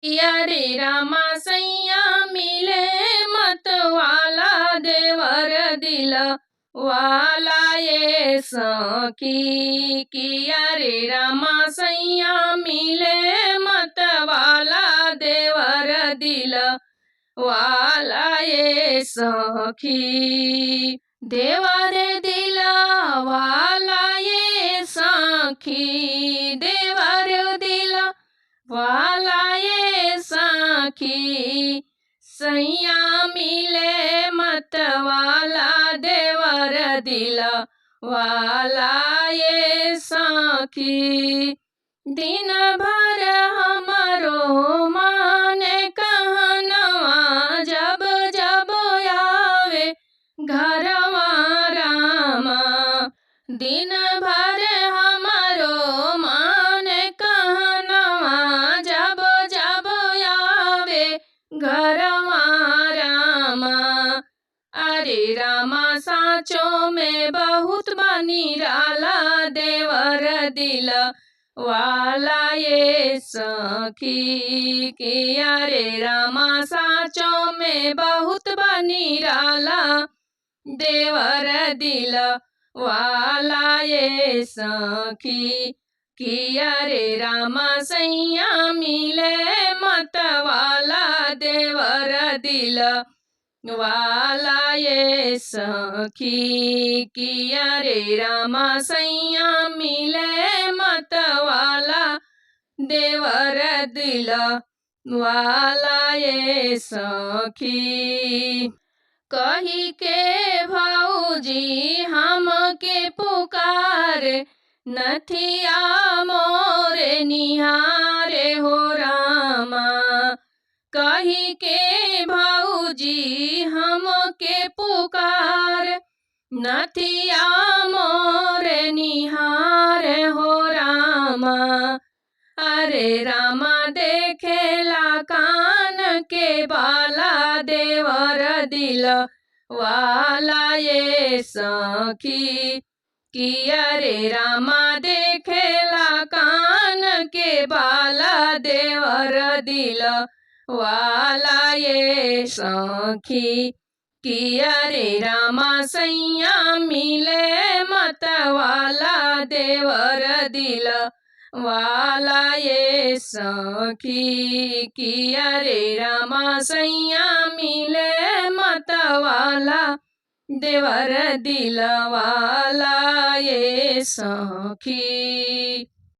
अरे रामा सैया मिले मत वाला देवर दिल वाला ये सखी। किया रे रामा सैया मिले मत वाला देवर दिल वाला ये सखी। देवर दिल वाला ये सखी, देवर दिल वाला ये सखी। सैया मिले मत वाला देवर दिल वाला ये सखी। दिन भर हमरो माने कहनवा, जब जब आवे घरवा रामा। दिन भर हमरो माने कहनवा, जब जब आवे घरवा रामा। अरे रामा साँचो में बहुत बनिराला देवर दिल वाला ये सखी। किया रे रामा साँचो में बहुत बनिराला देवर दिल वाला ये सखी। किया रे रामा सैया मिले मत वाला देवर दिल वाला ये सखी। किया रे रामा सैया मिले मत वाला देवर दिल वाला ये सखी। कही के भौजी हमके पुकार, नथिया मोरे निहारे हो रामा। कही के भौजी हमके पुकार, नथिया मोरे निहारे हो रामा। अरे रामा देखेला कान के बाला देवर दिल वाला ये सखी। किया रे रामा देखेला कान के बाला देवर दिल वाला ये सखी। किया रे रामा सैया मिले मत वाला देवर दिल वाला ये सखी। किया रे रामा सैया मिले मत वाला देवर दिल वाला ये सखी।